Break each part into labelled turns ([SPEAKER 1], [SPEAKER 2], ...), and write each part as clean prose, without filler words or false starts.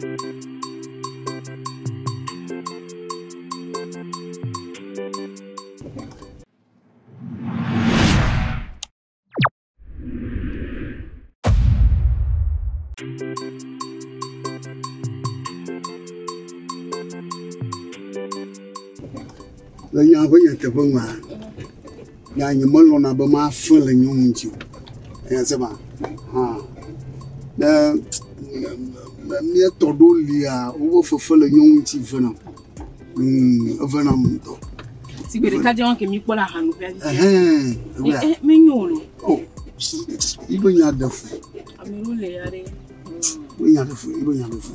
[SPEAKER 1] Le nya ƒe nyateƒe mea, nya nyemelɔ̃na be mafe le nyɔnu ŋuti o. Eya se ma? Hã. Ne ne mía tɔ ɖewo lia, woƒe fefe le nyɔnu ŋuti venam. Evenam ŋutɔ.
[SPEAKER 2] Sigbe ɖeka dze wɔn ke mi kpɔ le ahanoƒea dzi.
[SPEAKER 1] Ɛhɛn, ewia.
[SPEAKER 2] Eh, menyo o lo.
[SPEAKER 1] Oh, ibe nya ɖe fu.
[SPEAKER 2] Ame ɖewo le ya ɖe.
[SPEAKER 1] Ibe nya ɖe fu, ibe nya ɖe fu.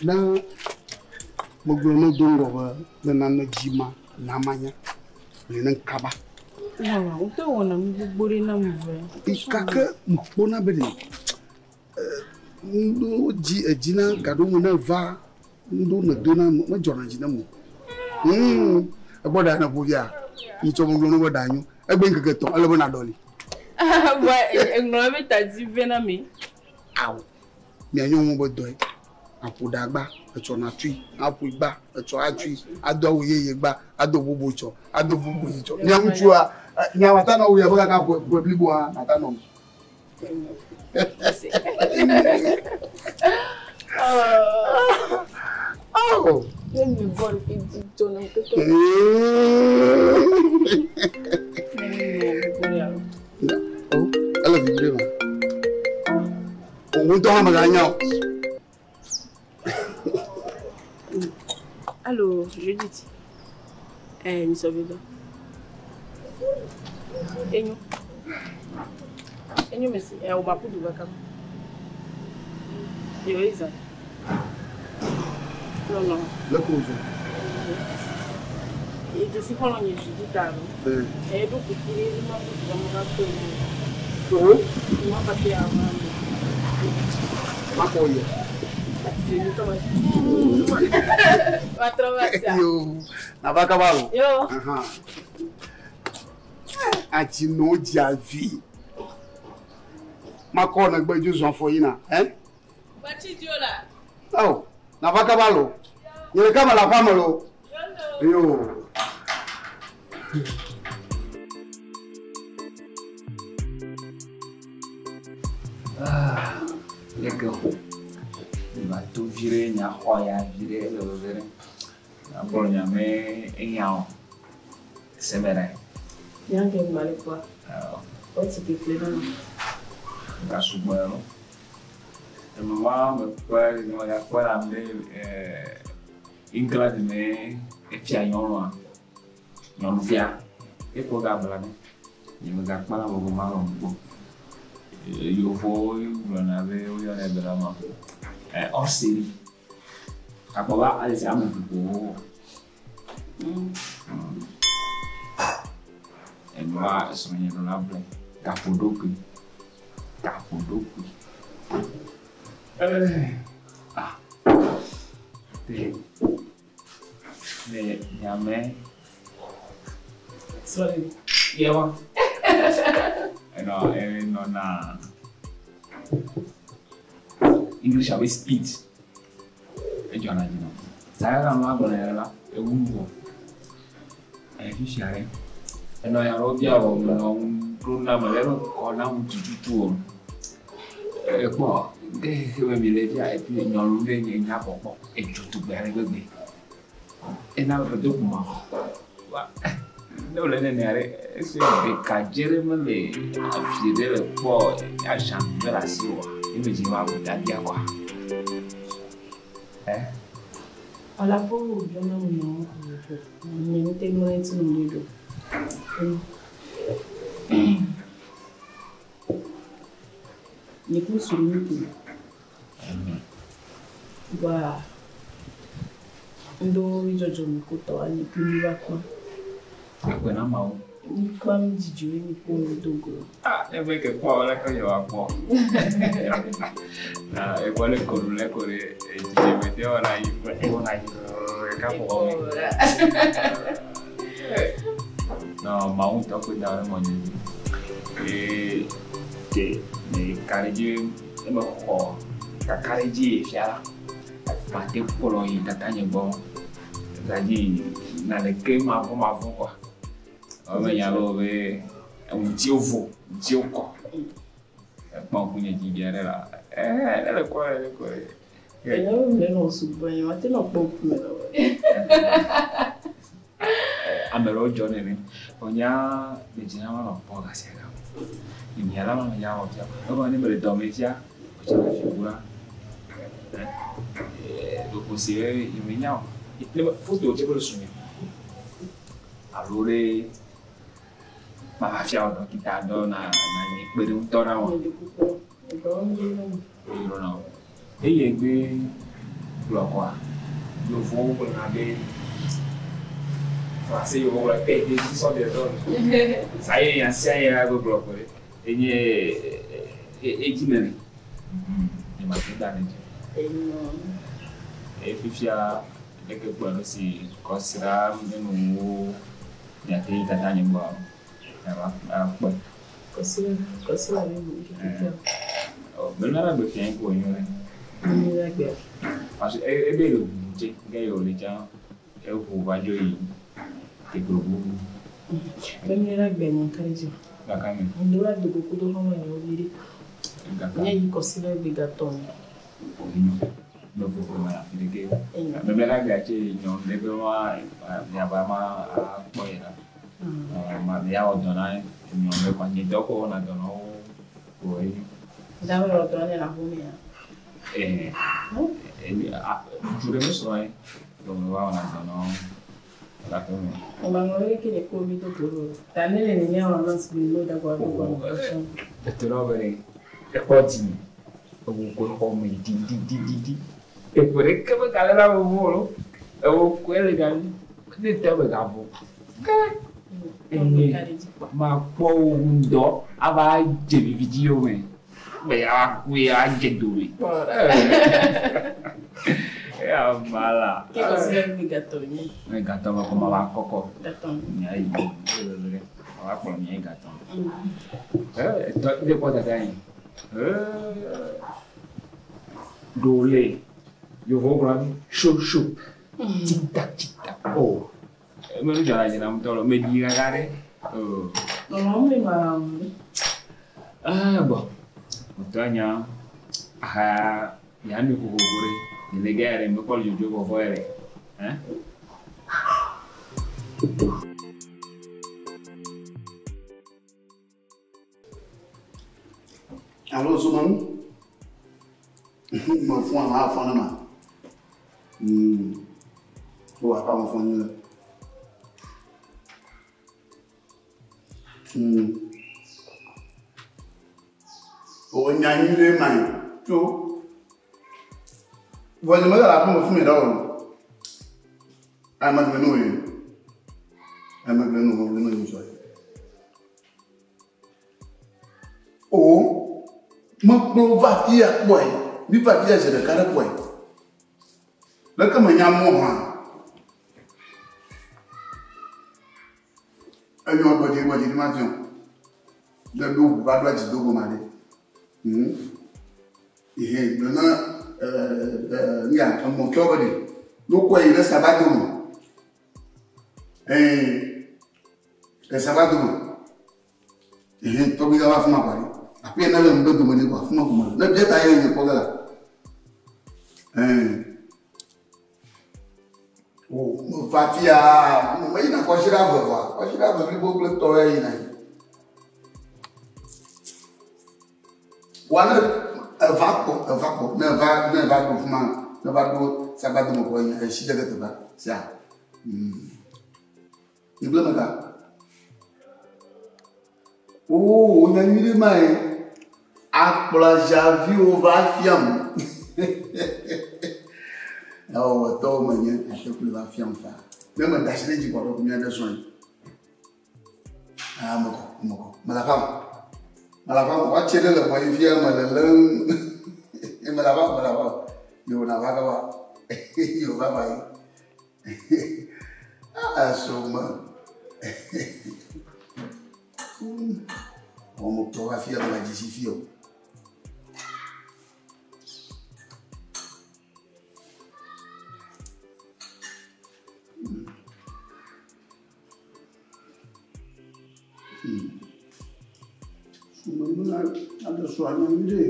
[SPEAKER 1] Ne megblɔ ne do ŋgɔ be ne nane dzi ma, na manya. Gblɔe ne kaba.
[SPEAKER 2] Wɔna, wotɔ wɔna nu gbogbo ɖe nam vɛ.
[SPEAKER 1] Gake mekpɔna be ɖe nuɖewo dzi edzi na gaɖo me ne va nuɖewo me do na medzɔna dzi nam o. Ekpɔ ɖa ne ƒo fia, nyitsɔ megblɔ ne be ɖa nyo. Egbe ŋkeke etɔ̃ ele be naɖɔli.
[SPEAKER 2] Vɔ eŋlɔ ebe ta dzi vɛ na mi.
[SPEAKER 1] Awo, mia nyɔnuwo be dɔe. Aƒo ɖa gba, etsɔ natui, aƒoe gba, etsɔ atui, ado awu yeye gba, ado bubu tsɔ, ado bubu yi tsɔ. Mia ŋutsua, nya wòata nɔ wu ya be kaka ƒe bliboa nata nɔ me. Oh.
[SPEAKER 2] Ne mi bɔ ɖe dzi dzɔ nam keke.
[SPEAKER 1] Oh, ele vibre ma. Òun ŋutɔ hã meganya o.
[SPEAKER 2] Allô, Judith. Eh, mi sɔ vedo. Enyo. Enyo mesi. Eh, o makudu baka. Yo Isa. Non, non.
[SPEAKER 1] Le ko zɔ.
[SPEAKER 2] Et je suis pas loin Judith alo. Eh, do kutiri makudu ba maka ko.
[SPEAKER 1] Oh,
[SPEAKER 2] Ma pate avant.
[SPEAKER 1] makɔ yɛ. Yo, nava kaba lo.
[SPEAKER 2] Yo.
[SPEAKER 1] Ahan. Atsinɔ dzi vi. Makɔ negbe dzo zɔn afɔ yina. Eh? Oh, nava kaba lo. Nye ɖeka me le aƒea me lo. Yo.
[SPEAKER 3] Ah, leke o. Ma to vi ɖe nya xɔ ya vi ɖe ele veve ɖe. Agbɔ nya me enya o. Seme ɖe.
[SPEAKER 2] Nyange mbale kwa. Wati kekle na.
[SPEAKER 3] Ga sugbɔ ya lo. Eme ma me kpɔ ne ma kpɔ la me England me efia nyɔnua. Nyɔnuvia. Ekpɔ ga bla ne. Nye me ga kpɔ la me ma lɔ gbɔ. Yevuwo gblɔna be woyɔnɛ be la ma. Hors série. Akpɔ be ale si ame vovovowo wɔ. Enua esrɔ̃nye ɖo la vlɛ. Gaƒoɖokui. Gaƒoɖokui. Ah. Te. Le nyame.
[SPEAKER 2] Sorry.
[SPEAKER 3] Yewa. Enɔ enɔ na English abe speed. Edzɔna dzi nɔ. Saya la ma gblɔ ne la ewu nu vɔ. Fifia ɖe. Enɔ ya ɖewo bia wɔ menɔ ŋu ɖo na me ɖe mekɔ na ŋu tututu o. Ekpɔ ɖe xexeme mi le fia epi nyɔnu ɖe nye nya kpɔkpɔ edzo tugbe ale gbegbe. Ena be do kuma. Wa ne wòle nenea ɖe esi ɖekadze ɖe mele afi ɖe le kpɔ azã mele asi oa, ye me dzi ma bu dadia kɔa. Eh?
[SPEAKER 2] Ala fo biona mu no. Nye nte no enti no le do. Nye ku suru ni. Wa. Ŋdo dzɔdzɔme kotɔ anyi kple mi va kpɔ.
[SPEAKER 3] Akpe na Mawu.
[SPEAKER 2] Mi kpɔ mi dzidzɔ ye mi kpɔ mi do go.
[SPEAKER 3] Ah, ebe ke kpɔ wala ke yewa kpɔ. Na ekpɔ le konu le ko le dzidzɔ me te wɔna yi wɔna yi ka fɔ me. Na Mawu ŋutɔ koe da ɖe mɔ nye dzi. Eye ke me ka ɖe dzi ne mexɔ kakaɖedzi yi fia la, mate kplɔ yi tatanye gbɔ. C'est-à-dire naneke mavɔmavɔ kɔa. Eme nya be be ŋutiwo vo, ŋutiwo kɔ. Ekpɔ ŋkunye dzi via ɖe la, ɛɛ ne le kɔ le kɔ le.
[SPEAKER 2] Enye be nɔ sugbɔ nye mate nɔ kpɔ ŋkume na wo.
[SPEAKER 3] Ame ɖewo dzɔ nene. Wonya medzi na manɔ kpɔ gasiagame. Nyemia la manɔ ya wɔ fia. Egɔme ne mele dɔme fia, wòtsi le fi ʋu la. Ɖeko si be nyemenya o. Ne me foto tse be su nye. Alo ɖe mava fia wò ɖɔkita dɔ na na nye kpeɖeŋutɔ na wò.
[SPEAKER 2] Meɖe kuku. Edɔwo ŋu na mi.
[SPEAKER 3] Eyro na wò. Eye gbe gblɔ kɔa, yevuwo gblɔna be français yevuwo gblɔ eh des sont des hommes. Ça y est, nya sia nya la gbɔgblɔ ko ɖe. Enye edzi me le. Nye ma te da ɖe dzi.
[SPEAKER 2] Enyo.
[SPEAKER 3] Eye fifia leke kpɔ nu si kɔsiɖa nyɔnuwo miate yi tata nye gbɔ ava akpɔe.
[SPEAKER 2] Kɔsiɖa kɔsiɖa be bu fifia.
[SPEAKER 3] Menua la gbe fia ko nyo ɖe.
[SPEAKER 2] Mi la gbea.
[SPEAKER 3] Parce que ebe le ʋu tse ge ye wòle tsã eʋu va dzo yi teklobu
[SPEAKER 2] Be mi la gbea nye ka ɖe dzi.
[SPEAKER 3] gaka me.
[SPEAKER 2] Ŋdo la dogo kudo xɔlɔ̃ nyewo vi ɖe.
[SPEAKER 3] Gaka
[SPEAKER 2] Nye yi kɔsiɖa gbe gatɔ me.
[SPEAKER 3] enyo. Me vovo me afi ɖeke.
[SPEAKER 2] Enyo.
[SPEAKER 3] Mebe la gbea tse nyɔ ɖe be ma miava ma akpɔ ye la. Ma ya wɔ dɔ na nyɔ ɖe kɔ nye dɔ ko wɔna dɔ na wo ko enyo.
[SPEAKER 2] Dawe wɔ dɔ ne le aƒemea.
[SPEAKER 3] Eh, ŋutsu ɖe mesrɔ̃ ye. Donc va wɔna dɔ na wo le aƒe me.
[SPEAKER 2] Ŋgbaŋlɔ ɖe ke nye ko mi do go ɖo. Ta ne le nene wɔ na si mi da go do go.
[SPEAKER 3] Ètò náà bẹ̀rẹ̀ ẹ̀kọ́ dì mí. Ewu ko xɔ me dididididi. Eƒe ɖeke be gale la vovo o. Ewu koe le gami. Ne te be gavo. Ke enye makpɔ wo ŋdɔ ava dze vividzi yome. Be ya ku ya dze dome. Eya mala.
[SPEAKER 2] Ke kɔsiɖa gbe gatɔ nye.
[SPEAKER 3] Ne gatɔ me kɔ ma va kɔkɔ.
[SPEAKER 2] Gatɔ.
[SPEAKER 3] Mia yi. Ma va kplɔ mia yi gatɔ. Eh, tɔ de kpɔ tata yi. Ɖo le yevuwo gblɔ be sho sho. Tic tac tic tac. Oh. Me nu dzɔna dzi na ŋutɔ lo. Me ɖi kaka ɖe. Oh.
[SPEAKER 2] Lɔlɔ̃ le ma.
[SPEAKER 3] Ah bon. Ŋutɔ nya aha ya nu kokoko ɖe. Nye le gɛ ɖe mekpɔ le dzodzo vɔvɔ yɛ ɖe. Hein?
[SPEAKER 1] Alo zomanu. Me fún àwọn afọ náà. Ó wà fáwọn fún yín lọ. Ò nya nyui ɖe ma yi tso. Vɔ nye megale aƒeme fún mi ɖa o. Ayi megblẽ nu ye. Ayi megblẽ nu, megblẽ nu nyuitɔ ye. O mekplɔ va fi ya kpɔe. Mi va fi ya zi ɖeka ɖe kpɔe. Leke menya mɔ hã. Enyo gbɔdzi gbɔdzi ɖi ma fiɔ. Ne ɖo ʋu va ɖo adzi do gɔme ɖe. Ehe gblɔ na nya emɔtsɔ be ɖe. Nokɔ yi ɖe sabadome. Ee sabadome. Ehe tɔgbi va afi ma kɔ ɖe. Afi ne le ŋgbe dome ne kɔ afi ma ko me. Ne bia ta ye nye kpɔ ge la. Ee. O me va fia meyina kɔsiɖa eve vɔa kɔsiɖa eve blibo kple tɔ ya yina. Wa ne eva kpɔ eva kpɔ ne eva ne eva ɖo fi ma ne eva ɖo sabadome kɔ yi esi ɖe ke teƒea sia. Nyigble me ka. Oo nya nyui ɖe ma ye. Akplɔ azaviwo va fiam. Yawɔwɔtɔwo menye ate kple va fiam fa. Ne meda asi ɖe edzi kɔ ɖo mía ɖe srɔ̃ yi. Ah, mekɔ, mekɔ. Mele aƒea me. Mele aƒea me. Woatse ɖe le gbɔ yi fia mele lém. Mele aƒea me, mele aƒea me. Yo nava kaba. Yo va va yi. Ah, so me. Wɔmɔtɔ va fia mele dzesi fia o. Aɖe srɔ̃a nyɔnu ɖe.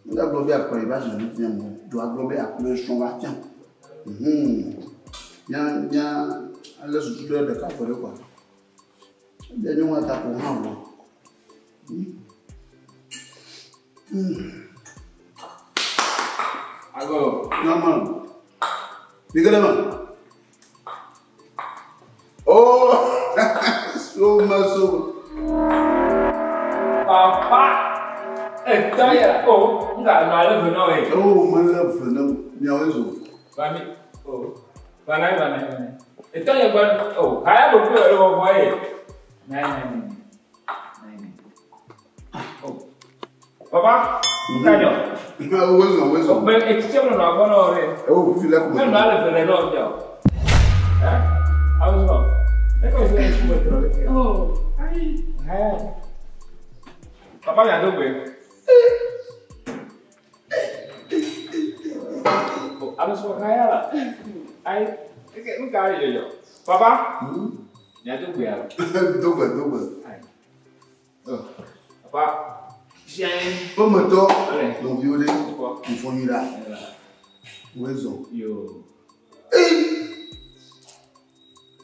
[SPEAKER 1] Megagblɔ be akplɔ yi va zɔ nu fiam o. Do agblɔ be akplɔ srɔ̃ va fiam. Nya nya ale susu ɖe ɖeka ƒo ɖe kɔa. Ɖe nyɔnua ta ko hã wɔ.
[SPEAKER 3] Ago.
[SPEAKER 1] Normal. Mi ke ɖe me. Oh, so me so.
[SPEAKER 3] Papa. Etɔ ya o, nga nɔ ale ve nɔ ye.
[SPEAKER 1] Oh, mele ve ne miawoe zo.
[SPEAKER 3] Va mi. Oh. Va na va na. Etɔ ya gba oh, haya bo ko le vɔvɔ ye. Na na na. Na. Oh. Papa, kanyo.
[SPEAKER 1] Wo zo, wo zo.
[SPEAKER 3] Be etitse mo nɔ gbɔ nɔ re.
[SPEAKER 1] Oh, fi le ko.
[SPEAKER 3] Me nɔ ale ve le nɔ fia o. Eh? Awo so. Ne ko se ku me trɔ le.
[SPEAKER 2] Oh,
[SPEAKER 3] Ayi. Haya. Papa ya do gbe. Oh, alo so haya la. Ayi. Ke nu ka le yo. Papa, ya do gbe alo.
[SPEAKER 1] Dogbe, dogbe.
[SPEAKER 3] Ayi. Oh. Papa. Fia.
[SPEAKER 1] Ƒemetɔ,
[SPEAKER 3] Ale.
[SPEAKER 1] nɔviwo ɖe,
[SPEAKER 3] Fɔ.
[SPEAKER 1] mifɔ nyui ɖa. Woe zɔ.
[SPEAKER 3] Yo.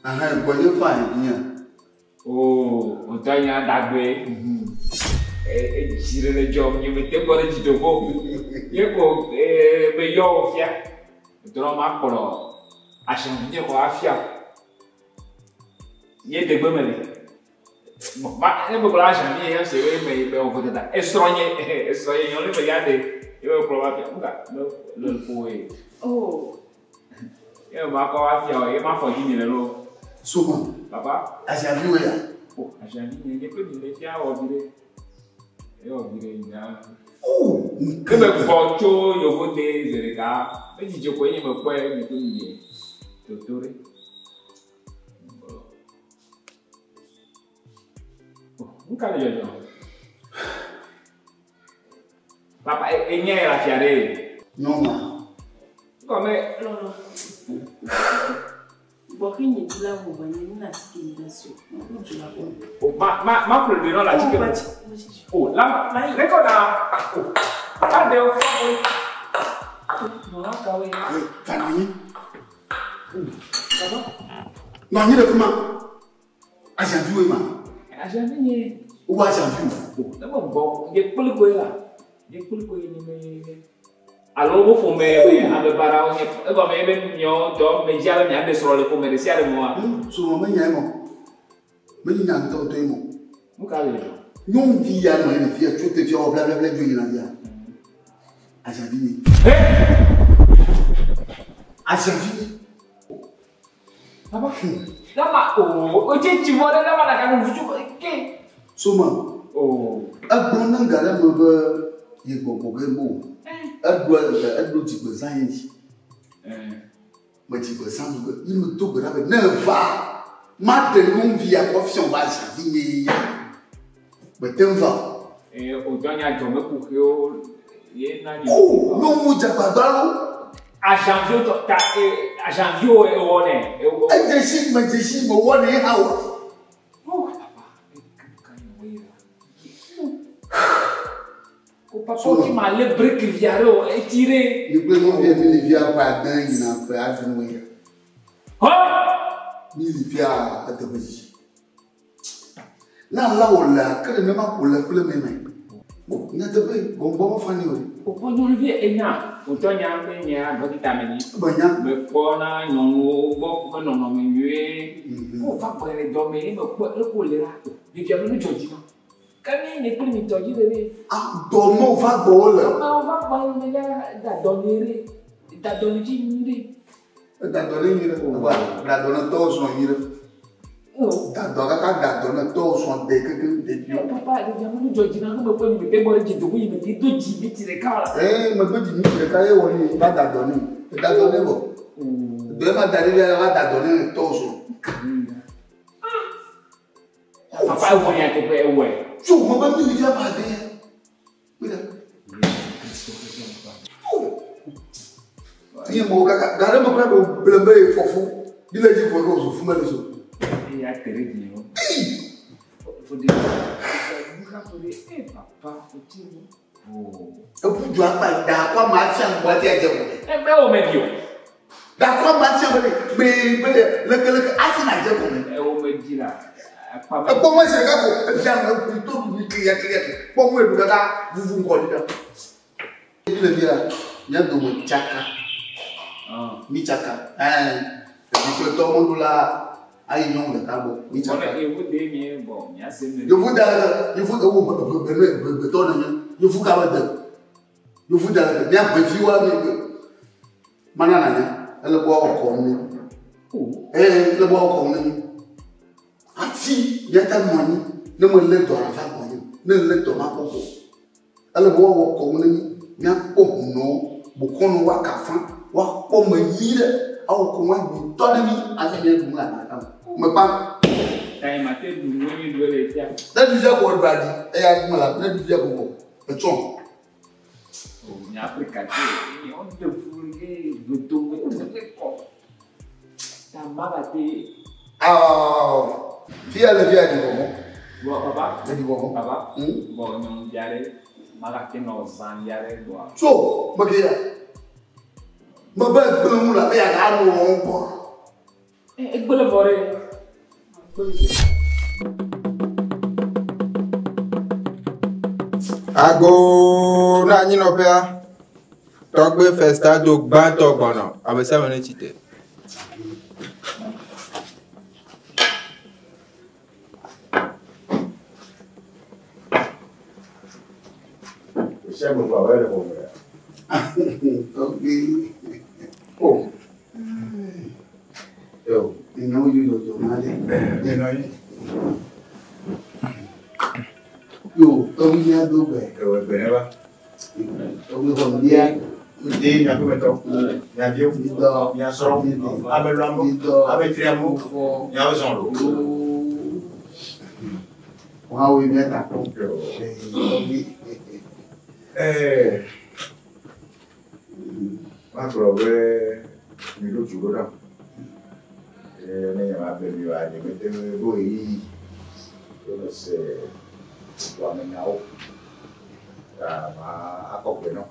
[SPEAKER 1] Aha, gbɔnye fa nye.
[SPEAKER 3] Oh, o tɔ nya dagbe. E dzi ɖe le dzɔm nye mete gbɔ ɖe dzi dogo. Ye ko e be yɔ wo fia. Trɔ ma kplɔ aṣaŋu kɔ afia. Nye degbe me le. Ma ne be kplɔ aṣaŋu ya se be me be wɔ tata. Esrɔ̃ nye esrɔ̃ nye nyɔnu me ya de. Ye be kplɔ va fia. Nuka me le ƒo ye.
[SPEAKER 2] oh,
[SPEAKER 3] Ye ma kɔ va fia o. Ye ma fɔ dzi mi le lo.
[SPEAKER 1] Soma,
[SPEAKER 3] Papa.
[SPEAKER 1] azaviwo ya.
[SPEAKER 3] Oh, aṣaŋu nye nye kple mi le fia wɔ vi ɖe. Ye wɔ vi ɖe nya.
[SPEAKER 1] Oh,
[SPEAKER 3] Ne me gbɔ tso yovode zi ɖeka, ne dzidzɔ koe nye mekpɔe nye kple mi ye toto ɖe. Oh, nu ka le dzɔdzɔm? Papa, enye le afia ɖe.
[SPEAKER 1] Nyɔnua.
[SPEAKER 3] Gɔme
[SPEAKER 2] lɔlɔ. Gbɔ ke nye dzi la wɔ ba nye nuna atike yi la so. Wo dzu la kpɔ.
[SPEAKER 3] o ma ma ma ƒle ɖe nɔ le
[SPEAKER 2] Oh,
[SPEAKER 3] atike me.
[SPEAKER 2] ba tsi, ba tsi.
[SPEAKER 3] O la ne kɔ na o papa ɖe wo fɔ wo. Nɔ kawoe.
[SPEAKER 1] Ee, va nɔ anyi.
[SPEAKER 3] Papa,
[SPEAKER 1] Nɔ anyi ɖe fi ma. Azaviwoe ma.
[SPEAKER 3] azavi nye.
[SPEAKER 1] Wowɔ azaviwo.
[SPEAKER 3] O ne me gbɔ nye kpli koe la nye kpli koe nye me. Alo wo ƒome be ame baɖawo nye egɔme ye be miawo tɔ me dzia be miaɖe srɔ̃ le ƒome ɖe sia ɖe me wa.
[SPEAKER 1] Soma menya emɔ. Menye nya ŋutɔŋutɔe mɔ.
[SPEAKER 3] Nu ka le dzɔ?
[SPEAKER 1] Nyɔnuvi ya nɔ anyi le fia tso te fia wɔ blablabla dzo yina fia. Azavi nye.
[SPEAKER 3] He!
[SPEAKER 1] Azavi nye.
[SPEAKER 3] Papa, dama o o tse tsi vɔ ɖe dama ɖaka nu vutu ke.
[SPEAKER 1] Soma,
[SPEAKER 3] O.
[SPEAKER 1] egblɔ ne ga ɖe me be ye gbɔgbɔ ge mo. Eɖo eɖo dzigbezã ye dzi. Me dzigbezã ɖu ge. Ye me do gbe ɖa be ne eva, maɖe nyɔnuvi ya kɔ fia wo be azavi nye ya. Mete ŋu va o.
[SPEAKER 3] Ee o tɔ nya dzɔmekuxiwo ye na nye.
[SPEAKER 1] O, nyɔnu dzeagbagba lo.
[SPEAKER 3] Azaviwo tɔ ta ee azaviwo ewɔ nɛ ewɔ.
[SPEAKER 1] Edze si me dze si mewɔ ne hã o.
[SPEAKER 3] Oh, papa, ka nye wɔ ye la. Ko papa ki ma le breki via ɖe o etsi ɖe.
[SPEAKER 1] Mi kple nɔvia mi le fia ƒe ade yina ƒe adre ya.
[SPEAKER 3] Hɔ!
[SPEAKER 1] Mi le fia eteƒe dzidzi. Ne ala wòle ake ɖe nema ko le kple me me. Nyateƒe gbɔngbɔn mefa nɛ o.
[SPEAKER 3] Wòkpɔ nyɔnuvi enya wòtɔ nya be nyea dɔkita me nyi.
[SPEAKER 1] Menya.
[SPEAKER 3] Mekpɔna nyɔnuwo gbɔ ƒe nɔnɔme nyuie. Ko va gbɔ le dɔme ye mekpɔ leke wòle la ɖevia be nu dzɔ dzi na. Ke mi nye kple mi tɔ dzi ɖe ɖe.
[SPEAKER 1] Ah, dɔmewo va gbɔ wole.
[SPEAKER 3] Amewo va gbɔ me ya da dɔ nyuie ɖe. Da dɔ ne dzi nyuie ɖe.
[SPEAKER 1] Eda dɔ ne nyuie ɖe. Ewa, da dɔ ne tɔwò srɔ̃ nyuie ɖe. Da dɔ kaka da dɔ ne tɔwò srɔ̃ de kekeŋ ɖeviwo.
[SPEAKER 3] Papa, ɖevia me nu dzɔ dzi na ne mekpɔ nye mete gbɔ ɖe dzi dogo yi mete do dzi mi tsi ɖeka o la.
[SPEAKER 1] Ee, megbe dzi mi tsi ɖeka ye wɔ ni va da dɔ nɛ. Eda dɔ nɛ vɔ. Dɔ ye ma da ɖe via va da dɔ ne tɔwò srɔ̃.
[SPEAKER 3] Papa ewɔ nya teƒe ewɔe.
[SPEAKER 1] Tso megbe mi li via ba de ya. Nye mo kaka gare mo kura do blembe ye fɔfu. Bi le dzi vɔ ɖo zo fuma le zo.
[SPEAKER 3] Eya te ɖe dzi o. Fode. Eh papa, oti ni. Oh.
[SPEAKER 1] Eku dzo akpa da kɔ ma fia ŋgɔ ati adze gɔme.
[SPEAKER 3] Ebe wo me di o.
[SPEAKER 1] Da kɔ ma fia be gbe be leke leke afi na dze gɔme.
[SPEAKER 3] Ewo me di la. Akpa me.
[SPEAKER 1] Ekpɔ ŋue si ɖeka ko efia ŋue ku to ɖuɖu klia klia kpɔ ŋue ɖu kaka vuvu ŋgɔ ɖi ɖa. Ebi le fia mía dome tsaka. Mi tsaka. Ɛɛ evi kple tɔ meɖo la ayi nyɔnu ɖeka gbɔ. Mi tsaka.
[SPEAKER 3] Yevu de mi bɔ miase me.
[SPEAKER 1] Yevu da le yevu ewo ʋegbe ne ʋegbetɔ nenye yevu ka be de. Yevu da le mía ʋeviwoa mi mana nanya ele be woawɔ kɔnu ne mi. Ee ele be woawɔ kɔnu ne mi. Hafi míate nɔ anyi ne melé dɔ la va gbɔnye ne lé dɔ ma kpɔ ko. Ele be woawɔ kɔnu ne mi míakpɔ hunɔwo bokɔnɔ woaka fã woakpɔ me nyui ɖe awɔ kɔnu anyuitɔ ne mi hafi míaɖu nu le agba ɖeka me. Mekpa.
[SPEAKER 3] Tayi ma te ɖu nu mi ɖu le fia.
[SPEAKER 1] Ne ɖu fia ko ɖu aɖi eya ɖu me la ne ɖu fia ko vɔ etsɔ.
[SPEAKER 3] O nya Afrika tse on de fu ke goto me kɔ. Ta ma ba te.
[SPEAKER 1] Awɔ fia le fia ɖi vɔvɔ.
[SPEAKER 3] Bɔ papa.
[SPEAKER 1] Ɖi vɔvɔ.
[SPEAKER 3] Papa. Bɔ nyɔnuvia ɖe ma ga te nɔ zã via ɖe gbɔa.
[SPEAKER 1] Tso meke ya. Mebe gblẽ ŋu le abe yeaga nu wɔm gbɔ.
[SPEAKER 3] Egblẽ vɔ ɖe.
[SPEAKER 4] Ago na anyinɔƒea, tɔgbe festa do gbãtɔ gbɔnɔ, ame sia ame ne tsi te.
[SPEAKER 1] Tɔgbe.
[SPEAKER 4] Oh. Yo.
[SPEAKER 1] Nyawo yi dzɔdzɔ ma ɖe. Yo, tɔgbe mía do gbe.
[SPEAKER 4] Ewe gbe ne va.
[SPEAKER 1] Tɔgbe xɔ bia.
[SPEAKER 4] De miaƒemetɔ, miaviwo,
[SPEAKER 1] Midɔ.
[SPEAKER 4] miasrɔ̃wo, ameluamewo,
[SPEAKER 1] Midɔ.
[SPEAKER 4] ametriamewo,
[SPEAKER 1] Fɔ.
[SPEAKER 4] miawo zɔn lo.
[SPEAKER 1] Woawoe mía ta kpɔ.
[SPEAKER 4] Yo.
[SPEAKER 1] Tɔgbe.
[SPEAKER 4] Ɛɛ, magblɔ be miɖo du ɖo ɖam. Eye ne nye ma ble mi oa, nye mete ŋu ɖo ɣeyiɣi ye mese wɔamenyawo. Ta ma akɔ gbe nɔ.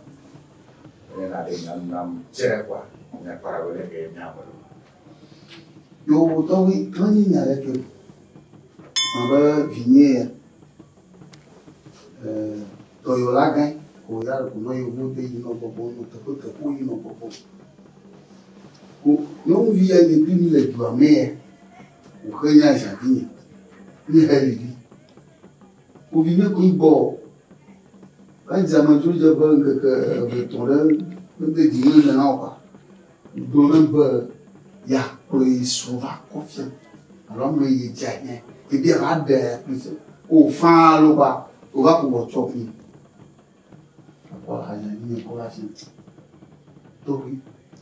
[SPEAKER 4] Ne naɖe nya nu nam tsɛ kɔa, míakpɔ ɖa be leke míawɔ ɖo.
[SPEAKER 1] Yo, tɔgbe, menye nya ɖeke o. Abe vinye ya. Dɔyɔla gãe ko ya ko nɔ yevu de yi nɔ gbɔgbɔ nɔ teƒe teƒewo yi nɔ gbɔgbɔ. Ko nyɔnuvi ya nye kpli mi le dua me ya, wòxe nye azavinye. Mi he ɖevi. Ko vinye koe gbɔ. Edze amedzrodze ƒe ŋkeke eve etɔ̃ ɖe mede dzi ne na wo kɔa. Gblɔ ne be yeakplɔ ye srɔ̃ va kɔ fia. Alo ame yi dze anyi. Ɖevia va ɖe kpli se. O fãa lo ba, o va ko wɔ tsɔ kun. Akɔ azavinye kɔ va fia. Tɔgbi,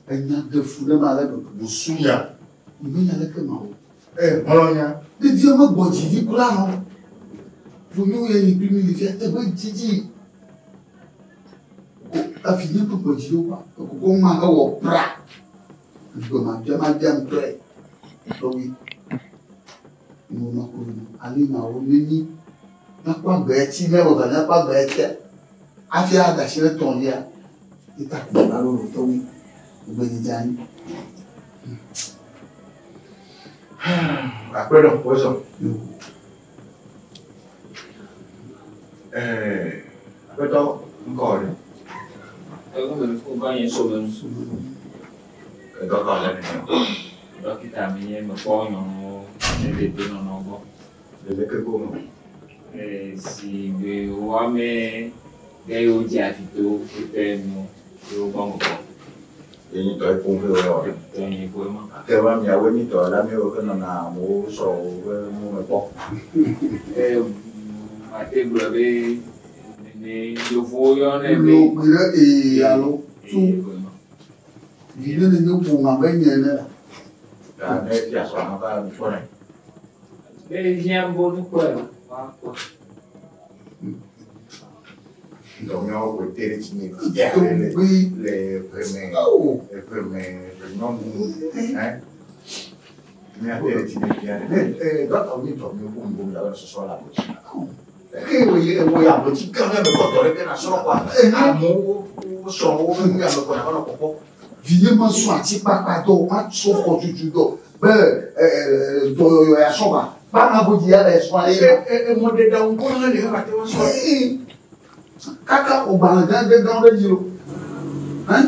[SPEAKER 1] enya ɖe fu ɖe ma ale gbegbe.
[SPEAKER 4] Busunya.
[SPEAKER 1] Menya leke ma o.
[SPEAKER 4] Ee, hlɔ̃nya.
[SPEAKER 1] Ɖevia megbɔ dzi vi kura nɔ. Funyiwo ya yi kpli mi le fia teƒe dzidzi. Ko afi nye ƒe gbɔ dzi ɖo kɔa, ekoko ma hewɔ pra. Egbe ma bia ma bia ŋutɔe. Tɔgbi. Mo ma ko nu. Ali ma wo neni. Míakpɔ agbe tsi míawɔ va míakpɔ agbe tsia. Hafi ada asi ɖe tɔ̃lia. Ita ko va lolo tɔgbi. Egbe dzidzi anyi.
[SPEAKER 4] Akpɛnɔ, wozɔ.
[SPEAKER 1] Yo.
[SPEAKER 4] Ɛɛ, aƒetɔ ŋkɔ ɖe.
[SPEAKER 3] Tɔgbe me ŋkɔ nye Somenu.
[SPEAKER 4] Edɔ ka le nene?
[SPEAKER 3] Dɔkita mi nye mekpɔ nyɔnuwo ne dedienɔnɔ gbɔ.
[SPEAKER 4] Le leke gome?
[SPEAKER 3] Si be woame ɖe yewo dze afi to wote nu ye wo gbɔ mekpɔ.
[SPEAKER 4] Ye nyi tɔ eƒom ƒe wɔ.
[SPEAKER 3] Tɔnye koe ma.
[SPEAKER 4] Ke va miawoe nyi tɔ la míawo ke nɔna amewo srɔ̃wo ƒe nu me kpɔ.
[SPEAKER 3] E mate gblɔ be nene yevuwo yɔnɛ be.
[SPEAKER 1] Lo gbe ɖe ee alo tu.
[SPEAKER 3] Ee koe ma.
[SPEAKER 1] Viɖe ne nye ƒome abe nye ene la.
[SPEAKER 4] Ta ne fia srɔ̃a hã va mi kpɔnɛ.
[SPEAKER 3] Ne ehiã be wonekpɔe la, woakpɔe.
[SPEAKER 4] Dɔ miawo koe te ɖe tsinye fia le le le ƒeme ƒeme ƒe nyɔnu ɛ miate ɖe tsinye fia ɖe. Ne ee dɔtɔ mi tɔ mi ƒo mi la be sɔsɔ le abɔtsi. Ke wo ye wo ya abɔtsi gã mi ame kɔ dɔ ɖe ke na srɔ̃ kɔa amewo wo srɔ̃wo be nu ame kɔ na va nɔ kpɔkpɔ.
[SPEAKER 1] Vinye mesrɔ̃ atikpakpa dɔ, masrɔ̃ xɔtutu dɔ be dɔyɔyɔ ya sɔ va. Kpama godzi ya le srɔ̃ ye ma.
[SPEAKER 4] Emɔɖeɖaŋu kɔ na le hã te wa srɔ̃.
[SPEAKER 1] Ee, kaka wògbalẽ gã gã gãwo ɖe dzi lo. Hɛn?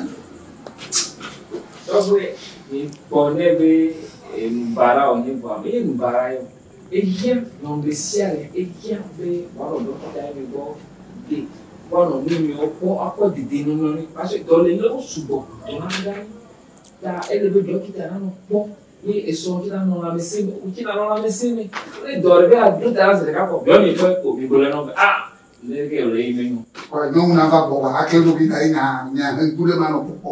[SPEAKER 3] Tɔgbe mi kpɔ nɛ be enubara wònye vɔa menye nubara ye o. Ehiã nyɔnu ɖe sia ɖe ehiã be wòanɔ ɖɔkita ye mi gbɔ de woanɔ nu miwo kpɔ akpɔ dedienɔnɔ nɛ parce que dɔlélewo sugbɔ dɔnana gã ta ele be ɖɔkita nanɔ kpɔ ye esɔ tsi nanɔ lãmesẽ me wotsi nanɔ lãmesẽ me ne dɔ ɖe be ado ta la zi ɖeka kɔ biɔ mi kpɔe ko mi gblɔ nɔ be ah ne ke wòle yi menyo.
[SPEAKER 1] Kɔ nyɔnu nava gbɔ wa ake ɖokui ta yi nya nya he ŋku ɖe ma nɔ kpɔkpɔ.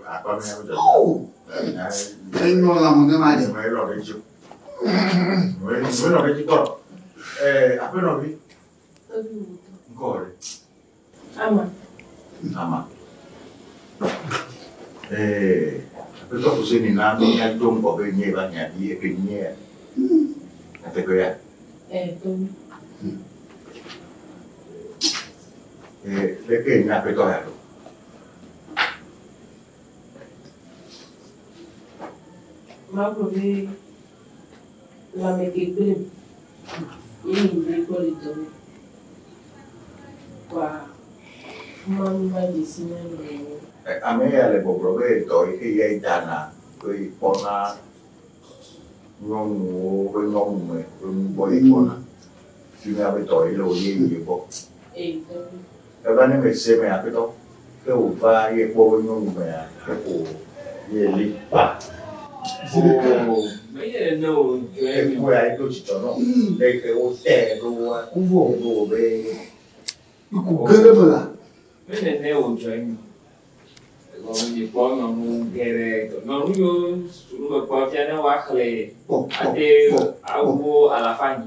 [SPEAKER 4] Akpa mi ya dzɔ.
[SPEAKER 1] Oh, enyo lãme ne ma ɖe.
[SPEAKER 4] Me lɔ ɖe dzi o. Me lɔ ɖe dzi kpɔ. Aƒenɔvi
[SPEAKER 2] Tɔgbi wòtɔ.
[SPEAKER 4] ŋkɔ ɖe.
[SPEAKER 2] Ama.
[SPEAKER 4] Ama. Aƒetɔ Fuseni na míado ŋgɔ be nye va nya vi eke nye ya. Nyateƒe ya.
[SPEAKER 2] Ee, tɔgbi.
[SPEAKER 4] Leke nye aƒetɔ ya ɖo?
[SPEAKER 2] Magblɔ be lãme ke gblẽm ye nye ɖe gbɔ le dɔme. Kɔa fuma mi va dze si mía nɔewo.
[SPEAKER 4] Ame ya le gbɔgblɔ be dɔ yi ke ya dana be kpɔna nyɔnuwo ƒe nyɔnume ƒe nu gbɔ ye kpɔna. Fi mia be dɔ ye le wo ye ye gbɔ.
[SPEAKER 2] Ee, tɔgbi.
[SPEAKER 4] Eva ne me se me aƒetɔ ke wòva ye kpɔ be nyɔnumea eko ye li kpa.
[SPEAKER 3] Oo, menye nene o dzɔ emi o.
[SPEAKER 4] Eku ya edo dzidzɔ nɔ. Le ke wote ɖo wa.
[SPEAKER 1] Uvɔ.
[SPEAKER 4] Edo wo be
[SPEAKER 1] Iku ge ɖe me la.
[SPEAKER 3] Menye nene o dzɔ emi o. Egɔme mi kpɔ nyɔnu geɖe nyɔnu yiwo nu me kpɔ fia ne woaxlẽ
[SPEAKER 1] Kpɔ kpɔ
[SPEAKER 3] ate
[SPEAKER 1] kpɔ.
[SPEAKER 3] awu alafa nyi.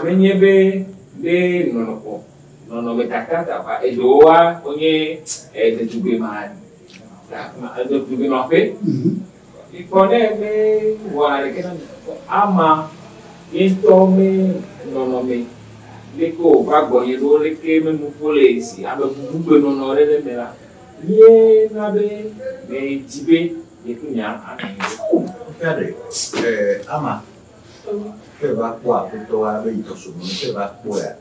[SPEAKER 3] Menye be be nɔnɔ kpɔ nɔnɔmetata va eɖewoa wonye ɖetugbui ma ɖetugbui nɔƒe. Ikpɔ ne be wɔna ɖeke na mi ama ye ŋutɔ me nɔnɔme leke wòva gbɔnye ɖo leke me nuƒo le si ame bubu gbenɔnɔ ɖe le me la ye na be me dzi be ye kple nya anɔ anyi ɖo.
[SPEAKER 4] fia ɖe ama
[SPEAKER 2] Tɔgbi.
[SPEAKER 4] ke va kpɔ aƒetɔa be yi tɔsome ke va kpɔea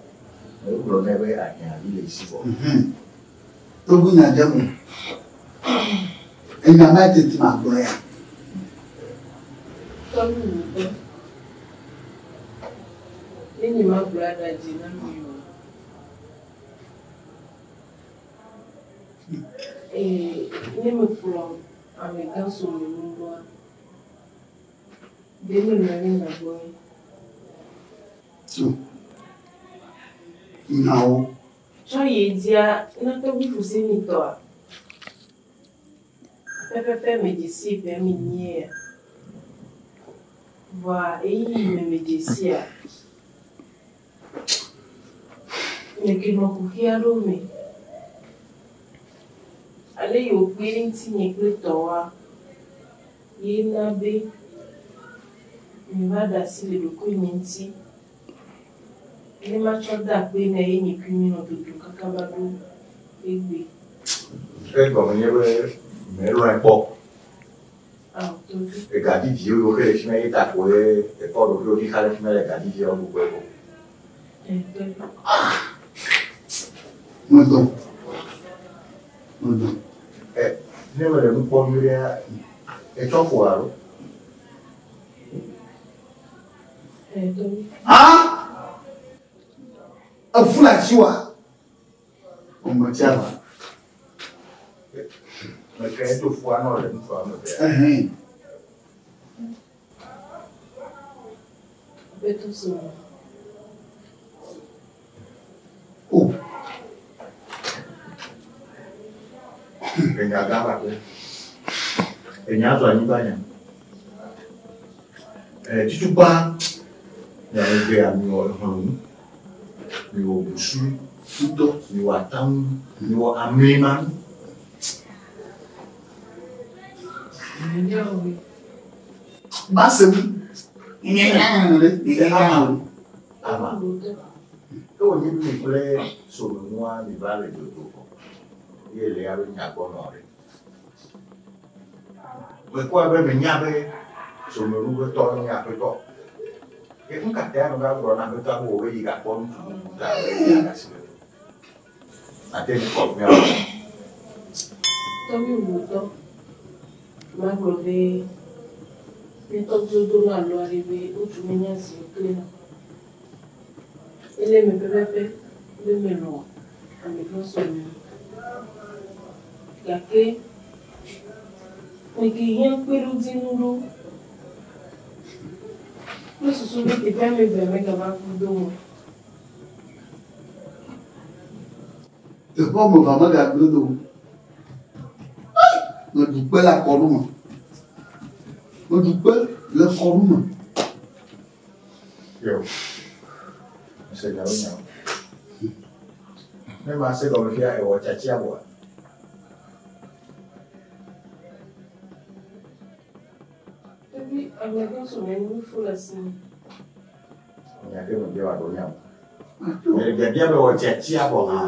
[SPEAKER 4] egblɔ nɛ be ahiãvi le esi vɔ.
[SPEAKER 1] Tɔgbi nya dze mo. Enya ma tete ma gblɔ ya.
[SPEAKER 2] Tɔgbi wòtɔ. Ne nye magblɔ aɖa dzi na mi o. Ee, ne mekplɔ amegã some nu gbɔa, ɖe menɔ anyi nya gbɔ ye.
[SPEAKER 1] Tu. Nyawo.
[SPEAKER 2] Tsɔ yi dzia na tɔgbi Fuseni tɔa, pɛpɛpɛ medze sii ƒe ame enyie ya. Vɔa ɣeyiɣi me medze sia, meke nɔ kuxi aɖewo me. Ale yi wòkpe ɖe ŋutinye kple tɔwoa, ye na be meva ɖe asi le ɖokuinye ŋuti. Ne matsɔ de akpe nɛ ye nye kpli míenɔ dodo kaka va ɖo egbe.
[SPEAKER 4] Ke gɔme nye be melɔe kpɔ.
[SPEAKER 2] Awɔ tɔgbi.
[SPEAKER 4] Egaviviwo yiwo ke le fi ma ye ta koe ekɔ ɖokuiwo ɖi xa ɖe fi ma le gaviviawo ɖuƒe ko.
[SPEAKER 2] Ee, tɔgbi.
[SPEAKER 1] Medɔ. Medɔ.
[SPEAKER 4] Ne mele nu kpɔm nyuiɖea, etsɔ ƒo alo?
[SPEAKER 2] Ee, tɔgbi.
[SPEAKER 1] Hã? Efu le asi wa? Ɔmɔ tia va.
[SPEAKER 4] Meke edo fua nɔ le ŋutsua me vea.
[SPEAKER 1] Ɛhɛn.
[SPEAKER 2] Aƒetɔ sɔme.
[SPEAKER 1] O.
[SPEAKER 4] Enya gã ba kpe. Enya zɔ anyigba nya. Tutugbã miame evea miwɔ exlɔ̃nu, miwɔ busu ŋutɔ, miwɔ ataŋu, miwɔ amlimanu.
[SPEAKER 2] Menyawoe.
[SPEAKER 1] Mase nu. Nye nya ɖe. Nye nya o.
[SPEAKER 4] Ama. Ewɔ nye mi kple somenua mi va le dodo vɔ. Ye le ya be nya gbɔ nɔ ɖe. Mekpɔe be menya be somenu be tɔ nye aƒetɔ. Ye nu ka ta meva gblɔ na aƒetɔa be wò be yi gakpɔ ŋutsu bubu ta be yeaɖe asi le eŋu? Ate ŋu kɔ fia wò.
[SPEAKER 2] Tɔgbi wòtɔ, magblɔ be ne tɔgbiwo do na alɔ aɖe be ŋutsu menya zi klina. Ele eme pɛpɛpɛ be melɔ̃ ame ƒe sɔme. Gake meke hiã kpeɖodzinu ɖo kple susu be teƒe ame evea megava ku do me.
[SPEAKER 1] Teƒe ame evea megagblẽ do. Meɖu kpe le akɔɖu me. Meɖu kpe le kɔɖu me.
[SPEAKER 4] Yo. Mese nyawo nyawo. Ne ma se gɔme fia ewɔ tsatsia vɔa.
[SPEAKER 2] Ebi ame ɖe so me nu fu le si me.
[SPEAKER 4] Nya ke me bia wa ɖo nyawo. Me biabia be wɔ tsatsia vɔ hã.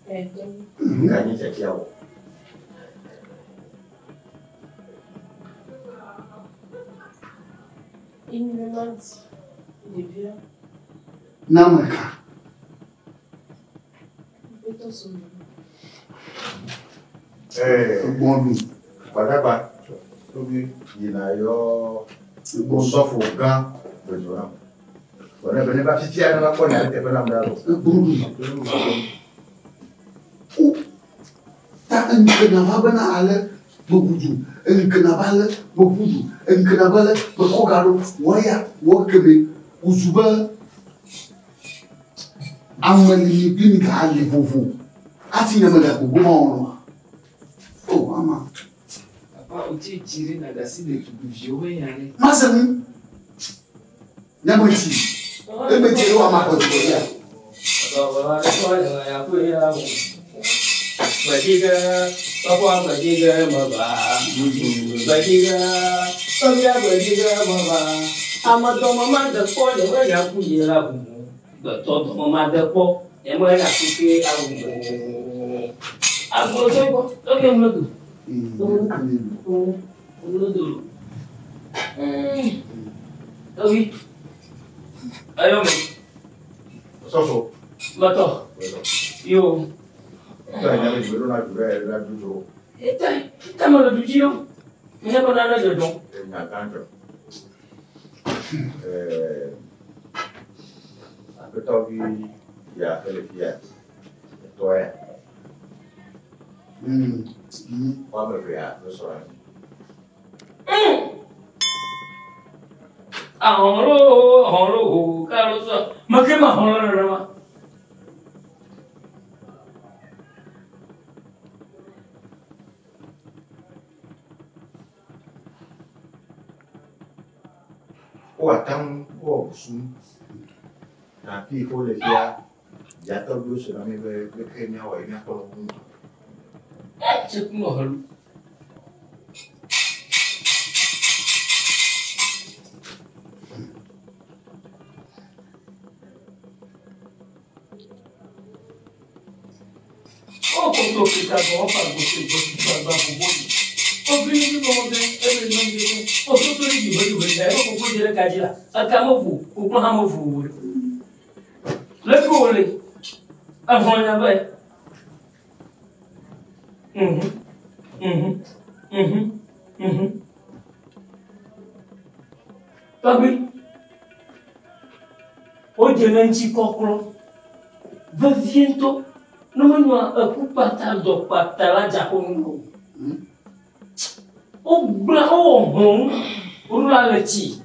[SPEAKER 2] Ɛ tɔgbi.
[SPEAKER 4] Ka nye tsatsia vɔ.
[SPEAKER 2] Enyi be madi ɖevia.
[SPEAKER 1] Na ame ka?
[SPEAKER 2] Aƒetɔ sɔme.
[SPEAKER 4] Ee.
[SPEAKER 1] Egbɔ̃ ɖu.
[SPEAKER 4] Gbadagba. Tɔgbi yina yɔ sɔfo gã dodzo nam. Wòle be ne va fifia ne va kpɔ nya ɖe teƒe nam ɖa o.
[SPEAKER 1] Egbɔ̃ ɖu. O. Ta eŋke nava bena ale meʋu du, eŋke nava ale meƒu du, eŋke nava ale mekɔ ga ɖo, wɔ ya, wɔ keme, wòzu be ame li mi kpli mi ga li vovo hafi nye mega gbogbo ma wɔnɔa. O ama.
[SPEAKER 3] Papa, wòtsi tsi ɖe nàɖe asi ɖetugbiviwo ƒe nya ɖe.
[SPEAKER 1] Mase nu. Nye metsi. Eme tsi ɖo ama kɔtɔ ya.
[SPEAKER 5] Ame dɔme ma de kpɔ nye me nya ku yi la ʋu gbetɔ dɔme ma de kpɔ nye me nya ku ke awu agbo tó gbɔ tɔgbi ŋlɔ do ŋlɔ do tɔgbi eyɔ me
[SPEAKER 4] Sɔfo.
[SPEAKER 5] metɔ yo
[SPEAKER 4] Tɔ nya be ɖo na du ɖe la du dzo.
[SPEAKER 5] ete ete me le du dzi yo nye be nane dzɔdzɔm.
[SPEAKER 4] Enya gã dzɔ. Aƒetɔvi ya ele fia. Etɔ ya. Woame evea wosrɔ̃ anyi.
[SPEAKER 5] Ahɔnlo ahɔnlo kalo sɔ meke ma ahɔnlo nenema.
[SPEAKER 4] Wo ate ŋu wowɔ busu na fi yi ke wole fia dzatɔviwo se na mi be leke míawɔ ye míakpɔ wo ŋu.
[SPEAKER 5] Tseku nɔ helu. O koto kita gbɔ fa gbose gbose gbagba gbogbo yi. Obìnrin ní bíbọ̀ ọdẹ ẹ̀rọ ìmọ̀ ìdíje òtútù ní ìdìbò ìdìbò ìdìbò ẹ̀rọ kókó jẹrẹ kájí la ẹ̀ka mọ̀ fò kókó hàn mọ̀ fò wòle. Lẹ́kọ̀ọ́ wòle ẹ̀hɔn yẹn bẹ́ẹ̀. Tɔgbi o dze ne ŋuti kɔklɔ vevie ŋutɔ ne menyoa eku kpata dɔ kpata la dza ko nu o. Wogblẽ wowɔ hlɔ̃nu. Woɖo la le tsi.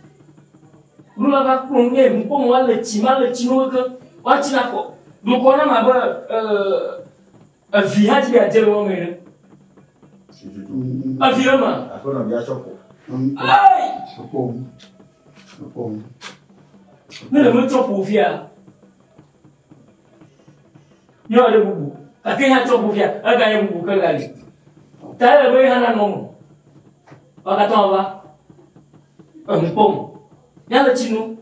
[SPEAKER 5] Ɖo la va kplɔ nu ne ŋkpɔ mo le tsi ma le tsi no kekeŋ. Woatsi na kɔ. Dukɔ na ma be evi hã dzi be yeadze le wo me ene. Evi le ma.
[SPEAKER 4] Aƒenɔ bia tsɔ ƒo.
[SPEAKER 5] Ei! Ne le metsɔ ƒo fia. Míawɔ ɖe bubu. Gake hã tsɔ ƒo fia, eganye bubu ke gali. Ta ele be hã nanɔ me. Wo katã wova eŋu kpɔm. Míale tsi nom.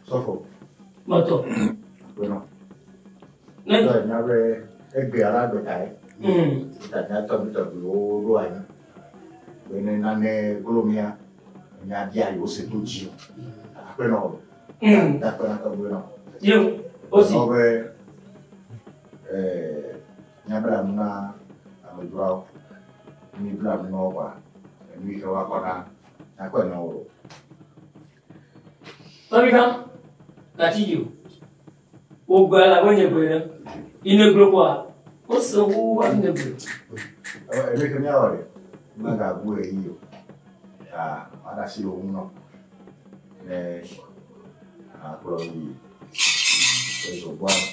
[SPEAKER 4] Sɔfo.
[SPEAKER 5] Mɔtɔ.
[SPEAKER 4] Aƒenɔ.
[SPEAKER 5] Ne.
[SPEAKER 4] Tɔ nya be egbea la gbe ta ye. Ta mía tɔgbitɔgbiwo ɖo anyi. Be ne nane glo mía, mía bia yewo se to dzi o. Aƒenɔ. Dakpe na tɔgbi nɔ.
[SPEAKER 5] Yewo. Osi.
[SPEAKER 4] Nɔ be míabla nu na amedzroawo. Míbla nu na wo kɔa, enu yi ke woakɔ na míakɔe na wo.
[SPEAKER 5] Tɔgbigã, gati dzi o. Wò gbe le abe nye gbe ene. Yi ne gblɔ kɔa, wose wo hafi ne gblɔ.
[SPEAKER 4] Enu yi ke míawɔ ɖe, magabu ɣeyiɣi o. Ta maɖe asi le wo ŋu nɔ. Ne akplɔ yi ezogbɔa me.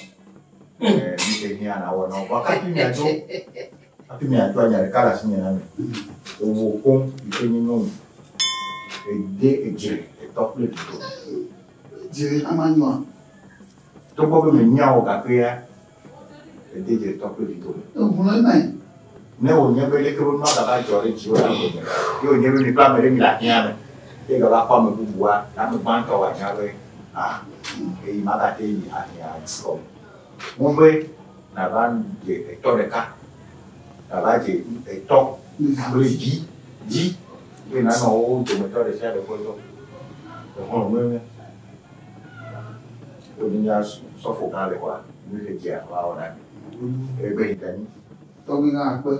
[SPEAKER 4] Ne nu ke hiã nawɔ na wo. Vɔ hafi miadzo, hafi miadzo nya ɖeka le asinye na mi. Ewò koŋ yi ke nye nyɔnu. Ede edzre etɔ kple vi dome.
[SPEAKER 1] Dzre hã manyoa?
[SPEAKER 4] Togbɔ be menya o gake ya, ede dzre tɔ kple vi dome.
[SPEAKER 1] Eŋlɔ ema yi.
[SPEAKER 4] Ne wònye be leke be nua gava dzɔ ɖe dziwò le agbe me, ye wònye be mi kple ame ɖe mi le ahiã me, ye gava kpɔ ame bubua, ame gbãtɔ wòanya be, ah, eyi magate yi ahiã gɔme. Ŋu be nava dze etɔ ɖeka, nava dze etɔ kple vi dzi, ye nanɔ wo dometɔ ɖe sia ɖe ƒe dɔ. Exlɔ̃ nueme. Wonye nya sɔfo gã le xɔa, nu ke dzea woawɔ na mi. Egbe yi danyi.
[SPEAKER 1] Tɔgbi hã akpe.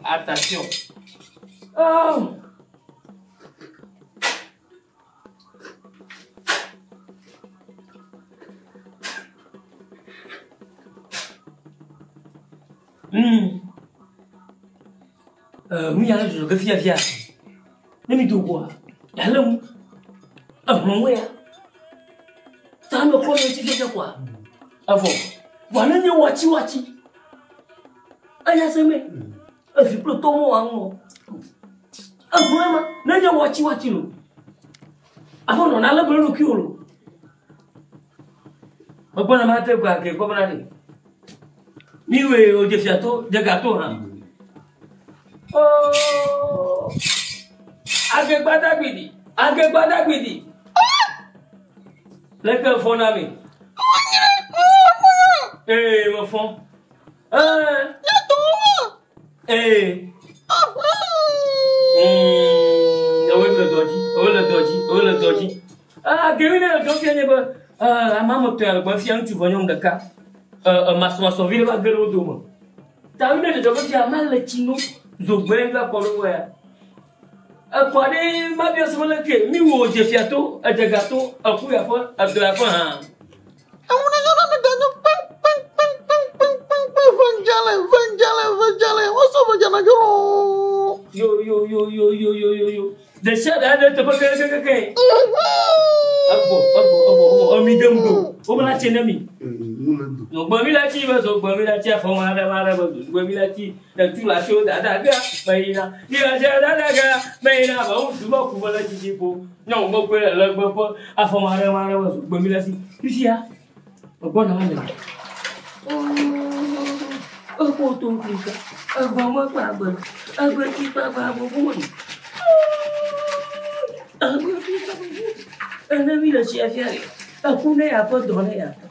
[SPEAKER 5] Attention. Oh. Nu ya le dzɔdzɔ ge fiafia. Ne mi do goa, ya le ŋu. Ehlɔ̃ ya. Ta me kɔ mi tsi fiafia koa. Evɔ. Vɔa ne nye watsi watsi. Eya se me. Evi kple tɔ mo wa ŋu. Ehlɔ̃ ma ne nye watsi watsi lo. Aƒe nɔ na le gblɔ ɖokui o lo. Megbɔna ma te gba ge gbɔ bena ɖe. Mi woe o dze fia to dze ga to hã. Oh! Agegbadagbidi, agegbadagbidi. Leke fɔ na mi. Ee, me fɔ. Ee. Ee. Ewo le dɔ dzi, ewo le dɔ dzi, ewo le dɔ dzi. Ah, gewi ne le dɔ fia nye be, ame ame etɔ̃ le gbɔ fia ŋutsu vɔ nyɔnu ɖeka. Masɔmasɔ vi ɖe va ge ɖe wo dome. Ta wi ne dzɔdzɔ be fia ma le tsi no zogbe va kɔ ɖo ya. Ekɔ ɖe ma biɔ se le ke mi wo dze fia to, edze ga to, eku ya ƒe, edɔ ya ƒe hã. Yo yo yo yo yo yo yo yo yo. Ɖe sia ɖe aɖe teƒe kekekeke. Evɔ evɔ evɔ evɔ emi dem do. Wobla tse ne mi.
[SPEAKER 1] Mu le do.
[SPEAKER 5] Zogbemi la tsi be zogbemi la tsi afɔ ma ɖe ma ɖe be zogbemi la tsi le tu la tso dada gea meyina mi la tsi dada gea meyina be ŋutsu be ku be le dzidzi ƒo nyɔnu be koe le legbe ƒe afɔ ma ɖe ma ɖe be zogbemi la tsi fifia megbɔna va le Eƒo to ŋkuka egbɔ me kpagbe egbe tsi kpagbe gbogbo ni egbe tsi kpagbe ene mi le tsia fia ɖe eku ne yaƒe dɔ ne yaƒe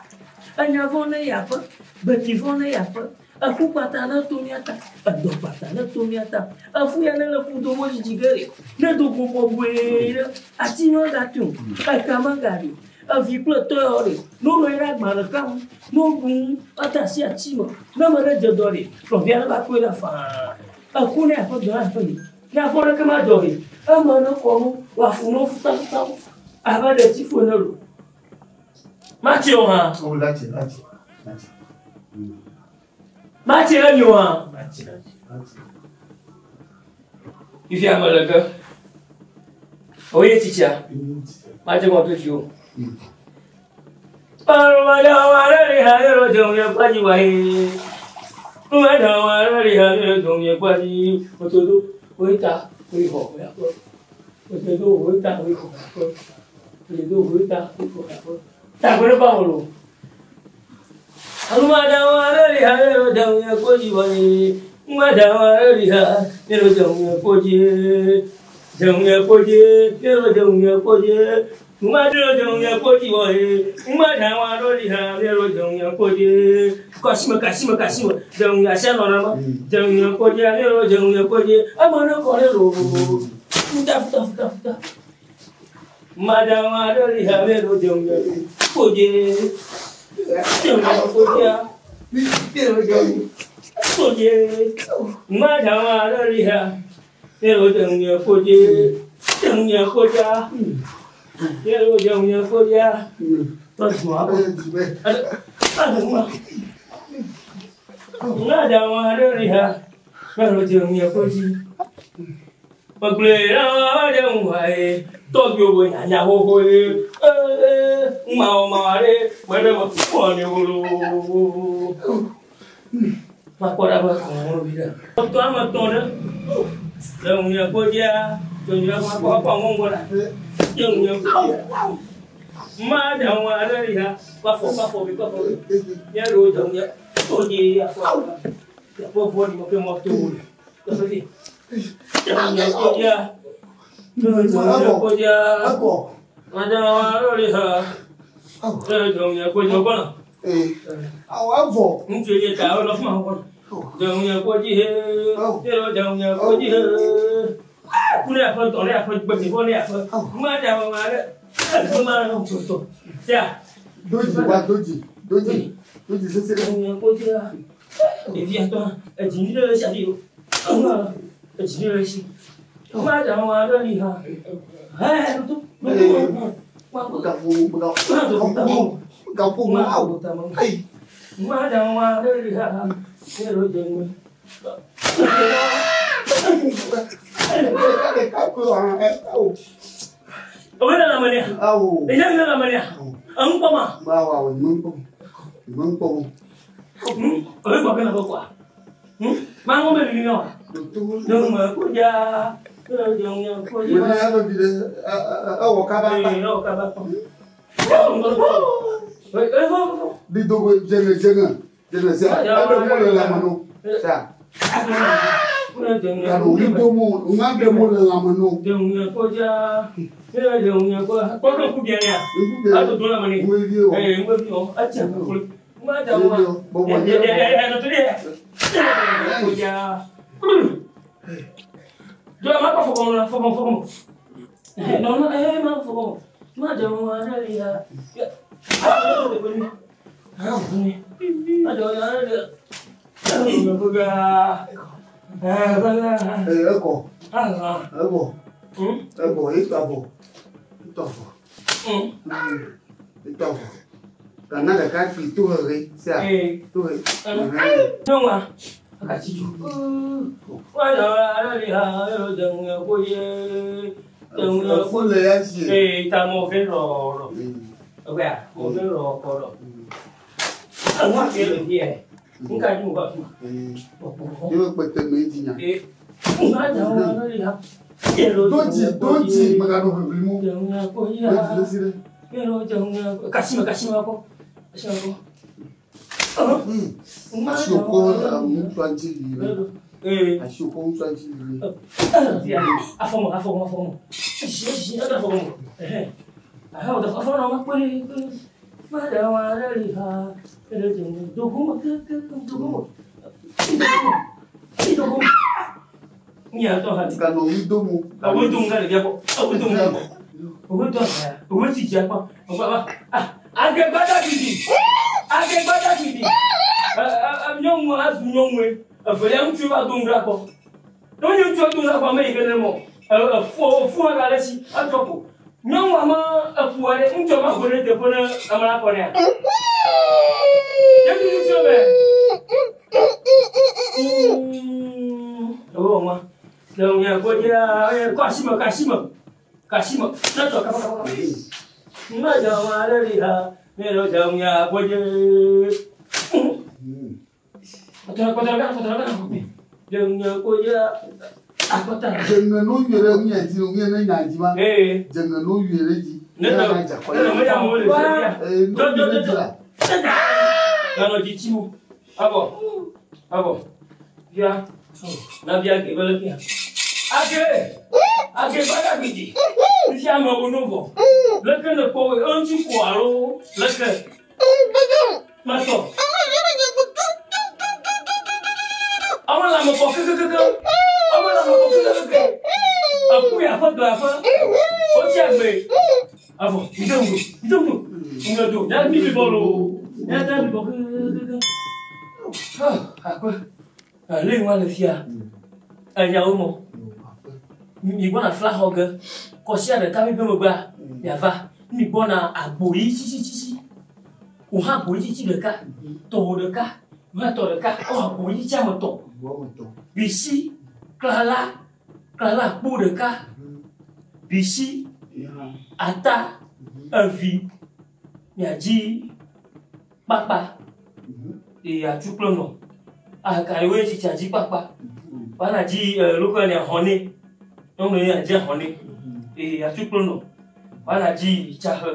[SPEAKER 5] enyavɔ ne yaƒe gbetivɔ ne yaƒe eku kpata ne to mía ta edɔ kpata ne to mía ta efu ya ne le ku do mo dzidzi ge ɖe ne do go bɔbɔe ɖe ati megate o eka megaɖi o evi kple tɔ yawo ɖe ne wonɔ anyi ɖe agba ɖeka ŋu ne woɖu nu ate asi ati me ne ame ɖe dze dɔ ɖe nɔvia ɖe va kpɔe ɖa faa eku ne aƒe dɔ aƒe yi ne afɔ ɖeke ma dzɔ ɖe eme ne kɔ nu wòafu nu futafutawo abe ɖe tsi ƒo ne lo matsi o hã
[SPEAKER 1] O la tse la tse la tse.
[SPEAKER 5] matsi le mi o hã
[SPEAKER 1] La tse la tse.
[SPEAKER 5] fifia me le ge oye tsitsia matsi kɔ to tsi o.
[SPEAKER 1] Akɔ. Awɔ avɔ. Doji wa doji doji doji sese. Gapo gapo gapo awo. Ayi. Awo. Awo awo ni mo ń pọ̀ ni mo ń pọ̀. Mo ní ẹ̀rọ fi de ẹwọ kaba pa. Dídógó jẹnẹ jẹnẹ jẹnẹ sẹ ẹbẹ mú lẹ lamọ nù sẹ. Kàdó dídógó ŋa bẹ mú lẹ lamọ nù. Ẹkọ ẹbọ ẹbọ ètò àbọ ètò àbọ ètò àbọ kàná kàkà kì í tó hẹrẹ sí à tó hẹ.
[SPEAKER 5] Akatsi dzo.
[SPEAKER 1] Efo le ya si.
[SPEAKER 5] Ee, ta mo fe rɔ rɔ. Ɛgbɛa, mo fe rɔ kɔ rɔ. Àwọn àti ẹlò díẹ̀. Nka ju nǹkan fún wa.
[SPEAKER 1] Yóò pẹtẹ méjì nya.
[SPEAKER 5] Ee, nka jà wọn lórí ha.
[SPEAKER 1] Dodzi dodzi mɛganɔ ʋiʋli mu. Dodzi le si ɖe.
[SPEAKER 5] Kasima kasima kɔ. Kasima kɔ.
[SPEAKER 1] Asiwò kɔ ŋutsua ŋuti yi ɖe.
[SPEAKER 5] Ee.
[SPEAKER 1] Asiwò kɔ ŋutsua ŋuti yi ɖe.
[SPEAKER 5] Afɔmɔ afɔmɔ afɔmɔ. Esi esi ɛdá afɔmɔ. Ɛhɛn. Ahɛ ɔdɔ afɔmɔ náà ma kpé kpé. Fada wa lórí ha. Dogomo kéké dogomo. Dogomo. Ní àtọ̀ ha.
[SPEAKER 1] Ganɔ ɣli do mo.
[SPEAKER 5] Owó tó ń gálẹ̀ bí akọ. Owó tó ń gálẹ̀. Owó tó ń gálẹ̀. Owó ti jẹ apá. Ọgbà wa. Agbègbàdà gidi. Agbègbàdà gidi. Nyɔnu azu nyɔnue. Evelia ŋutsu va do ŋu akɔ. Ne wonye ŋutsu do ŋu akɔ ame yi ke ne mɔ. Efu efu hã le si etsɔ ko. Nyɔnu ame eƒu aɖe ŋutsu ma ƒo ɖe teƒe ne ame la kɔ nea. Yesu ŋutsu me. Ewɔ wa. Le ŋu ko dzia kɔ asi me kɔ asi me kɔ asi me. Ne tɔ kaba kaba kaba. Mmadụ alẹ́rìí ha mẹ́rin ọjà òun yà gbọ́jẹ́. Kọtara kọtara kọtara kọtara jẹun yà gbọ́jẹ́ akọta.
[SPEAKER 1] Dzeŋe no yue ɖe ŋuye dzi ŋuye ne nya dzi ma.
[SPEAKER 5] Ee.
[SPEAKER 1] Dzeŋe no yue ɖe dzi.
[SPEAKER 5] Ne tɔ
[SPEAKER 1] Ne dza kɔ
[SPEAKER 5] ne me ya mo le fi ya.
[SPEAKER 1] Ee no yue ɖe dzi la.
[SPEAKER 5] Nana dzi tsi mu. Abɔ abɔ bia na bia ge bele bia. Age age gbada gidi. Nfi ame wo no vɔ. Leke ne kpɔ wo eŋuti ko alo leke. Matɔ. Àwọn làmọ̀ kọ̀ kékékéké. Àwọn làmọ̀ kọ̀ kékékéké. Ẹ̀kú yà fẹ́ dọ̀ yà fẹ́. Ó ti àgbè. Àfọ̀ ìdóńdó ìdóńdó ìdóńdó yà mí bì bọ́ọ̀lù. Yà tá bì bọ̀ kékékéké. Àpẹ àlẹ́ ìwọ̀n lè fi à. Ẹ̀yàwó mọ̀. Mi gbọ́nà fúlà xɔ ge. Kɔsi ɖeka mi be megbea miava. Mi gbɔna agbo yi tsitsitsi. Wò hã agbo yi tsitsi ɖeka. Tɔwò ɖeka. Wò hã tɔ ɖeka. Ewɔ agbo yi tsitsi ame tɔ.
[SPEAKER 1] Wɔme tɔ.
[SPEAKER 5] Bisi, klala, klala kpo ɖeka. Bisi, ata, evi, miadzi kpakpa. Eye atsu kple nɔ. Akaɖiwoe tsitsi adzi kpakpa. Woana dzi loko ne xɔne. Nyɔnu ye adzi xɔne. Eye atsu kple nɔ. Woana dzi tsaxe.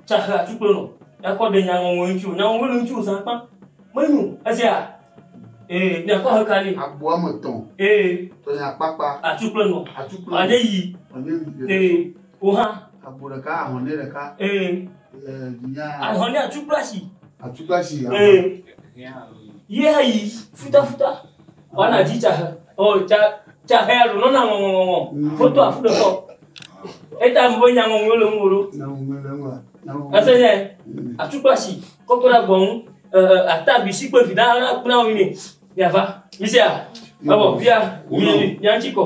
[SPEAKER 5] Tsaxe atsu kple nɔ. Miakɔ ɖe nyaŋɔŋɔ ŋuti o. Nyaŋɔŋɔ le ŋuti o zã kpã. Menyo esia. Ee miakɔ he ka nɛ.
[SPEAKER 1] Agbo ame tɔ̃.
[SPEAKER 5] Ee
[SPEAKER 1] Tɔnya kpakpa.
[SPEAKER 5] atsu kple nɔ.
[SPEAKER 1] Atsu kple
[SPEAKER 5] Ade yi.
[SPEAKER 1] Ɔne yi ɖe.
[SPEAKER 5] Ee wo hã.
[SPEAKER 1] Agbo ɖeka ahɔne ɖeka.
[SPEAKER 5] Ee
[SPEAKER 1] Ee nya.
[SPEAKER 5] ahɔne atsu kple asi.
[SPEAKER 1] Atsu kple asi.
[SPEAKER 5] Ee ye ayi futafuta. Woana dzi tsaxe. Ɔ tsa tsaxe alo nɔna ŋɔŋɔŋɔŋɔ. Foto afu ɖe kɔ. Eta ame be nyaŋɔŋɔwo le ŋuwò ɖo.
[SPEAKER 1] Nyaŋɔŋɔe le ŋua. Nyaŋɔŋɔe.
[SPEAKER 5] Ese nye atsu kple asi kɔkɔ ɖe agbɔ ŋu. Ata bisi kple vi na na na wo ne. Miava. Misia. Abɔ fia. Mi mi miatsi kɔ.